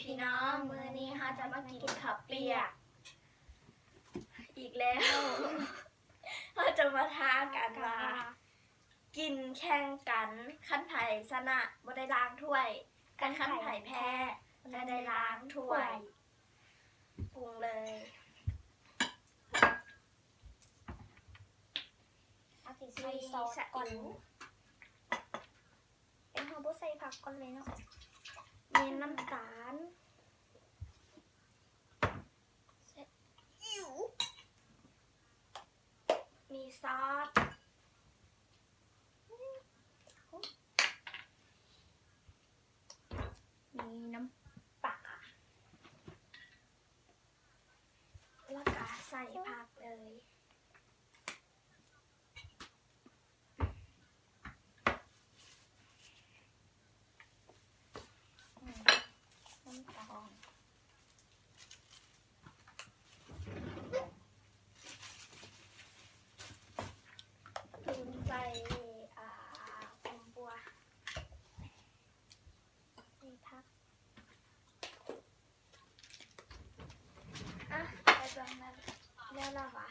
ພີ່ນ້ອງ, ມື້ນີ້ເຮົາຈະມາກິນເຂົ້າປຽກອີກແລ້ວ. ເຮົາຈະມາທ້າກັນວ່າ ກິນແຂ່ງກັນ, ຄັນໃຜຊະນະບໍ່ໄດ້ລ້າງຖ້ວຍ, ແຕ່ຄັນໃຜແພ້ຈະໄດ້ລ້າງຖ້ວຍ. ປຸງເລີຍ. ເຮົາຊິໃສ່ຊອສກ່ອນ. ເອີ ເຮົາບໍ່ໃສ່ຜັກກ່ອນເລີຍເນາະ. ມີນ້ຳຕານ, ມີຊອສ, ມີນ້ຳປາ ແລ້ວກະໃສ່ຜັກເລີຍ. ອືມ ນ້ຳຕານ ລືມໃສ່ ອ່າ ຫອມບົ່ວ ໃສ່ຜັກ. ອ່ະ ໄປເບິ່ງແລ້ວ ແລ້ວລະຫວາ?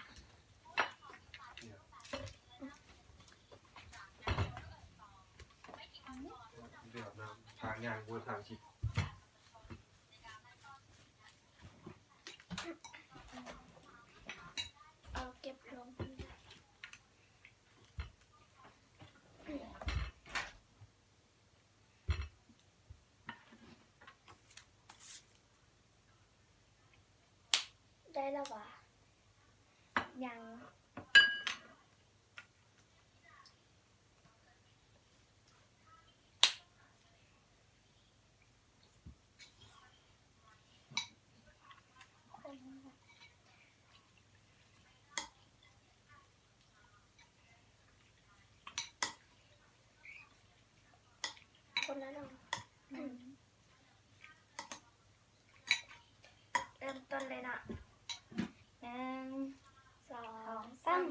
ດຽວນຳທາງຍ່າງບໍ່ທາງຊິ ເອົາເກັບລົງ. ໄດ້ລະຫວາ? ຍັງ. ຄົນລະໜຶ່ງ ອືມ ເລີ່ມຕົ້ນເລີຍເນາະ ໜຶ່ງ ສອງ ສາມ.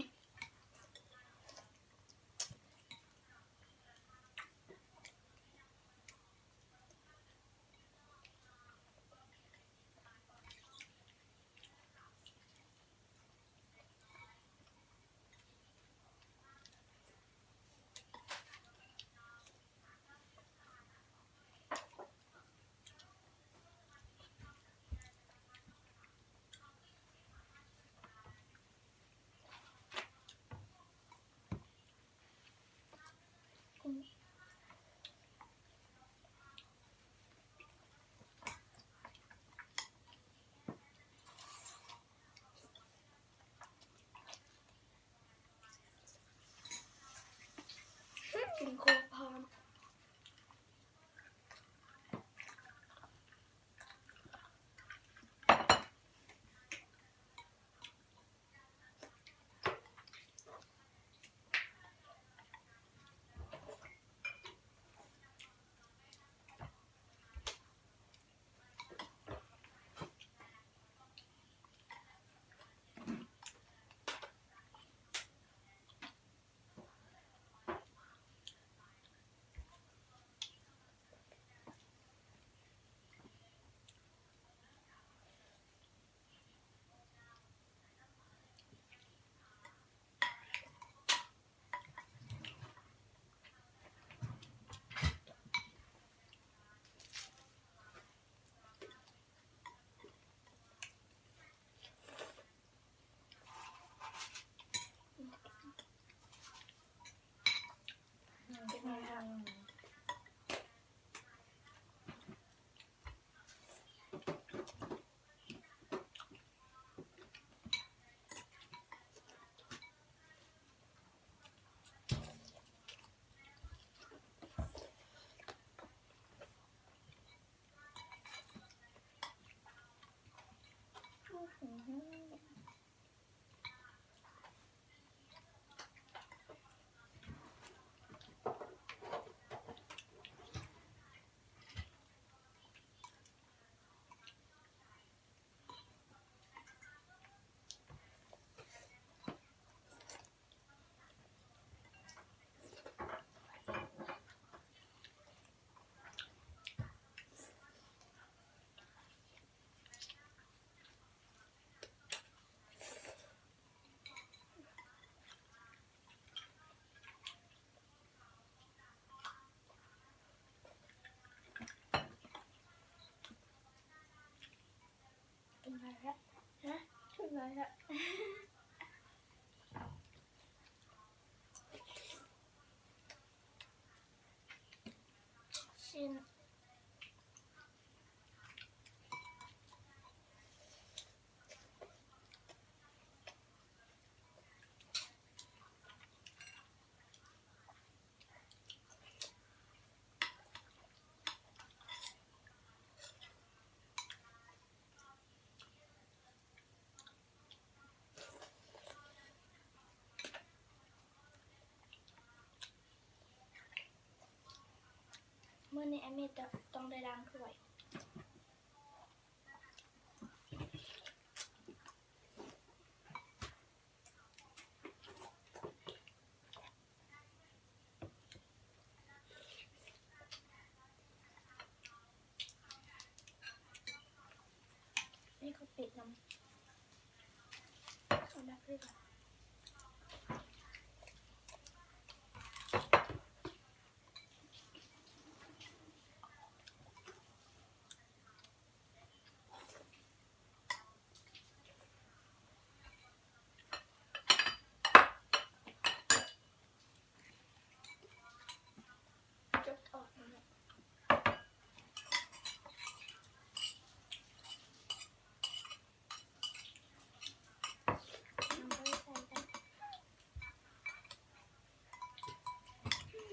ຊິມ ມື້ນີ້ແອມມີຕ້ອງໄດ້ລ້າງຖ້ວຍ. ມີກະປິນຳ ເອົາມາຄືກັນ.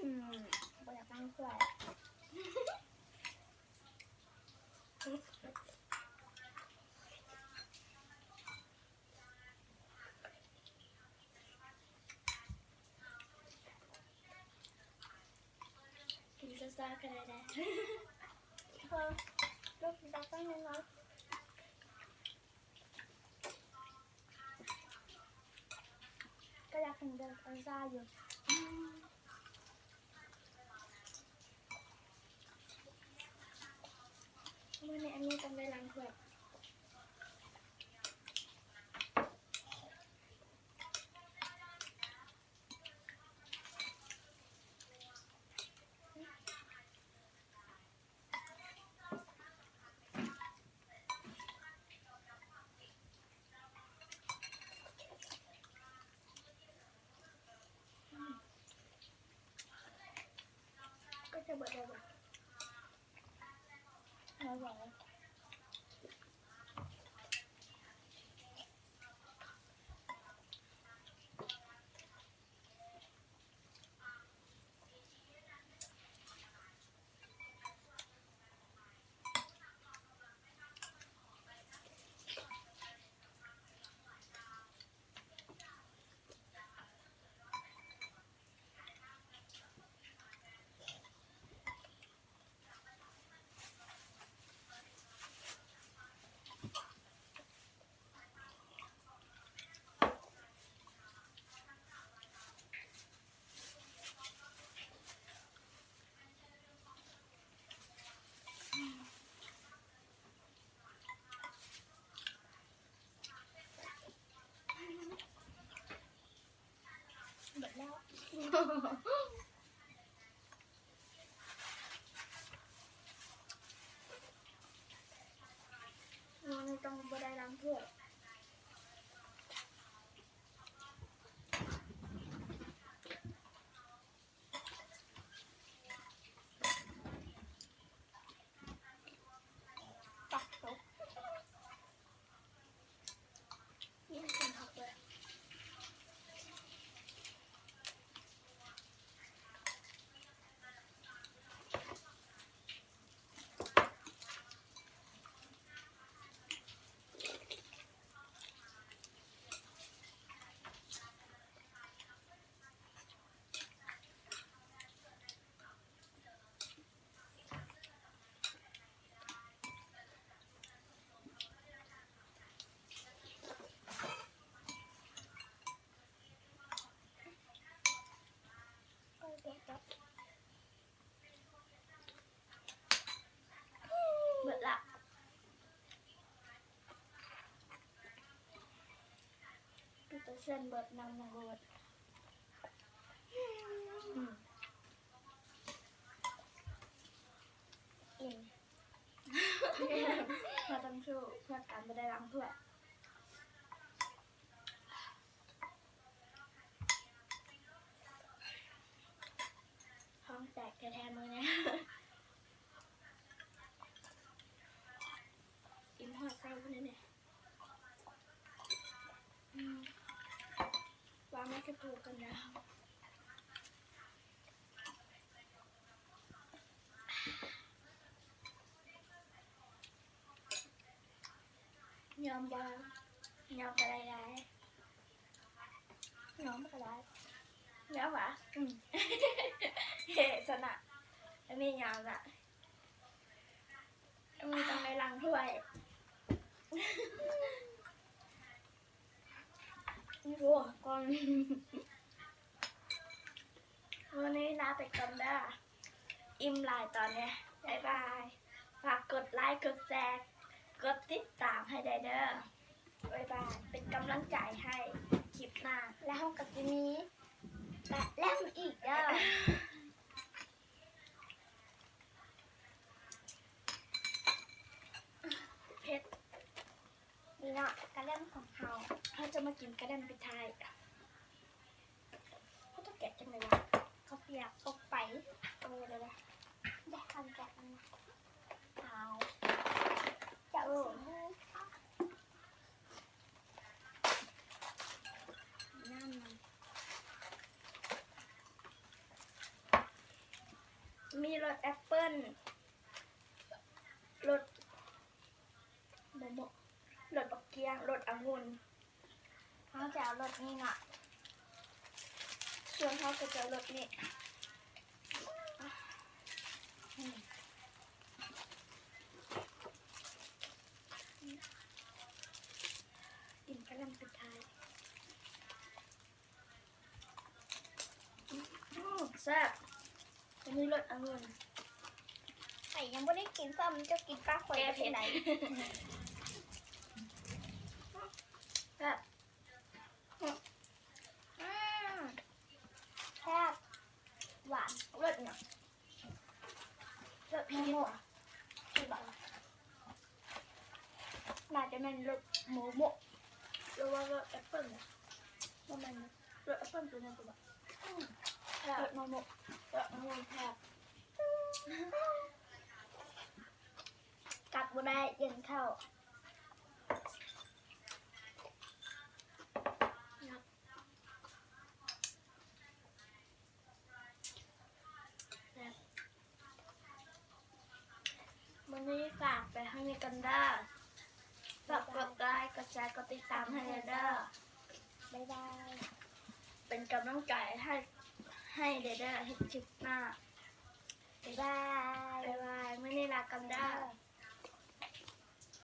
ອືມ ບໍ່ຢາກນັ່ງຖ້ວຍ. ກິນຊ້າໆ ກໍໄດ້ເດີ ເອີ ເລີກກິນຊ້າໆ ໜ້ອຍໆ. ກໍຢາກກິນແບບຊ້າໆ ຢູ່. ມື້ນີ້ແອມມີຕ້ອງໄດ້ລ້າງຖ້ວຍ. ກໍຈະເບິດແລ້ວ ເອົາຫວານ. ເບິດແລ້ວ ມື້ນີ້ຕ້ອງບໍ່ໄດ້ລ້າງຖ້ວຍ. ເບິດລະ ເປັນຕາເຊັນເບິດ ນ້ຳຍັງບໍ່ເບິດ. ອືມ ອີ່ມ ເຮົາຕ້ອງສູ້ເພື່ອການບໍ່ໄດ້ລ້າງຖ້ວຍ. ໃສ່ໄປແດ່ນີ້ ອືມ ວາງໄວ້ກັບໂຕກັນນະ ຍອມບໍ່? ຍອມກໍໄດ້ຫຼາຍ ຍອມກໍໄດ້ ຍອມຫວາ? ອືມ ເອີ ຊະນະ ອັນນີ້ຍອມລະ ອັນນີ້ຕ້ອງໄດ້ລ້າງຖ້ວຍ ໂອ້ ກ່ອນ ມື້ນີ້ລາໄປກ່ອນເດີ ອີ່ມຫຼາຍຕອນນີ້ ບາຍບາຍ ຝາກກົດໄລກົດແຊ ກົດຕິດຕາມໃຫ້ແດ່ເດີ ບາຍບາຍ ເປັນກຳລັງໃຈໃຫ້ຄລິບໜ້າ ແລ້ວເຮົາກໍຈະມີກະແລັມອີກເດີ ເຜັດ ນີ້ເນາະ ກະແລັມຂອງເຮົາ ເຮົາຈະມາກິນກະແລັມປິດທ້າຍ ເຮົາຈະແກະຈັ່ງໃດວະ? ເຂົ້າປຽກ ອອກໄປ ເອົາເລີຍ ໄດ້ຄັນແກະມັນ ເອົາ ເຈົ້າ ເອີ ຊິ ນ້ຳມັນ ມີລົດແອັບເປິ້ນ ລົດ ໂມໂມະ ລົດບັກກ້ຽງ ລົດອະງຸ່ນ ເຮົາຈະເອົາລົດນີ້ເນາະ ສ່ວນເຮົາກໍຈະເອົາລົດນີ້ ກິນກະແລັມປິດທ້າຍ. ອືມ ແຊບ ອັນນີ້ລົດອະງຸ່ນ ຂ້ອຍຍັງບໍ່ໄດ້ກິນຊ້ຳ ເຈົ້າກິນກ່ອນຂ້ອຍໄດ້ຈັ່ງໃດ ແຊບ ອືມ ແຊບ ຫວານ ລົດຫຍັງ? ລົດໂມໂມະ ຄືວ່າ ໜ້າຈະແມ່ນລົດໂມໂມະ ຫຼືວ່າລົດແອັບເປິ້ນ ບໍ່ແມ່ນ ລົດແອັບເປິ້ນຕົວນັ້ນຄືວ່າ ອືມ ແຊບ ລົດໂມໂມະ ລົດໂມໂມະແຊບ ກັດບໍ່ໄດ້ ເຢັນເຂົ້າ. ມື້ນີ້ຝາກໄປເທົ່ານີ້ກ່ອນເດີ ຝາກກົດໄລ ກົດແຊ ກົດຕິດຕາມໃຫ້ແດ່ເດີ ບາຍບາຍ ເປັນກຳລັງໃຈໃຫ້ ໃຫ້ແດ່ເດີ ເຮັດຄລິບໜ້າ ບາຍບາຍ ບາຍບາຍ ມື້ນີ້ລາກ່ອນເດີ.